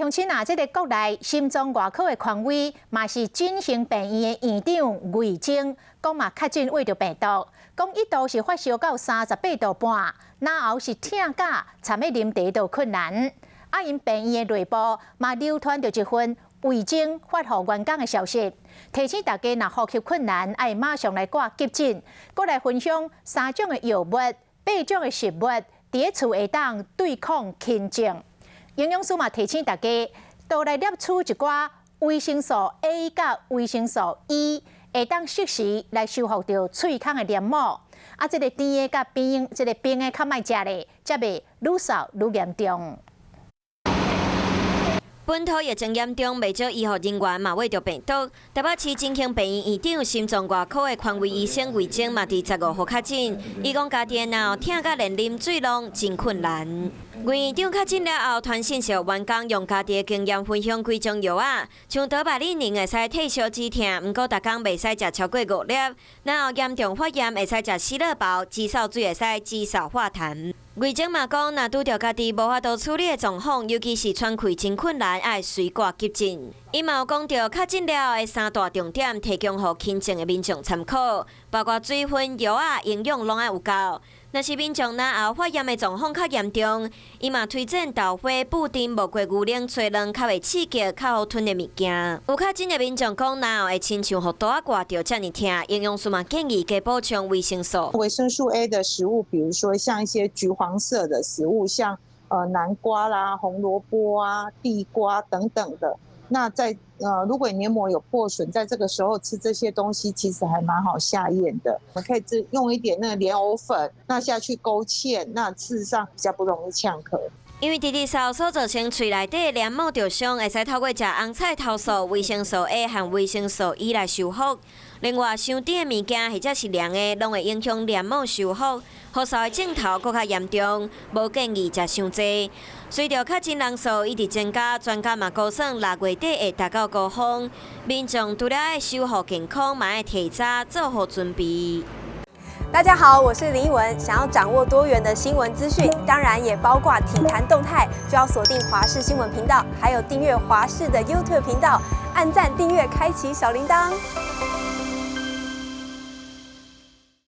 鄉親啊，這个國內心臟外科的權威，嘛是振興病院的院長魏征，講嘛確診秽著病毒，講一度是發燒到38度半，然後是疼甲踮咧啉茶都困難。啊，𪜶病院的內部嘛流傳著一份魏征發予員工的消息，提醒大家若呼吸困難，愛馬上來掛急診。閣來分享三種的藥物、八種的食物，佇咧厝會當對抗輕症。營養師嘛提醒大家，都來攝取一寡維生素 A 佮維生素 E，會當適時來修復著喙孔的黏膜。啊，這个甜的佮冰，這个冰的較莫食咧，才袂愈嗽愈嚴重。本土疫情嚴重，袂少醫護人員嘛秽著病毒。台北市振興病院院長、心臟外科的權威醫生魏征嘛，佇15號確診。伊講家己的喉疼甲連啉水攏真困難。魏院長確診了後，傳訊息予員工用家己的經驗分享幾種藥仔，像多巴靈會使退燒止疼，毋過逐工袂使食超過五粒。然後嚴重發炎會使食洗樂包，止嗽水會使止嗽化痰。魏征嘛講，若拄著家己無法度處理的狀況，尤其是喘氣真困難，愛隨掛急診。伊嘛有講著確診了後的三大重點，提供予輕症的民眾參考，包括水分、藥仔、營養攏愛有夠。若是民眾若後發炎的狀況較嚴重，伊嘛推薦豆花、布丁、無過牛奶、炊卵較袂刺激、較好吞的物件。有確診的民眾講，若後會親像予刀仔割著遮爾疼，營養師嘛建議加補充維生素。維生素 A 的食物，比如說像一些橘黃色的食物，像南瓜啦、紅蘿蔔啊、地瓜等等的。那在如果黏膜有破損，在這個時候吃這些東西，其實還蠻好下嚥的。我們可以用一點那個蓮藕粉，那下去勾芡，那事實上比較不容易嗆咳。因為直直嗽所造成喙內底黏膜著傷，會使透過食紅菜頭素、維生素 A 和維生素 E 來修復。另外，傷甜的物件或者是涼的，攏會影響黏膜修復，呼嗽的症頭閣較嚴重，無建議食傷濟。隨著確診人數一直增加，專家嘛估算6月底會達到高峰。民眾除了愛守護健康，嘛愛提早做好準備。大家好，我是林奕文。想要掌握多元的新聞資訊，當然也包括體壇動態，就要鎖定華視新聞頻道，還有訂閱華視的 YouTube 頻道，按讚、訂閱、開啟小鈴鐺。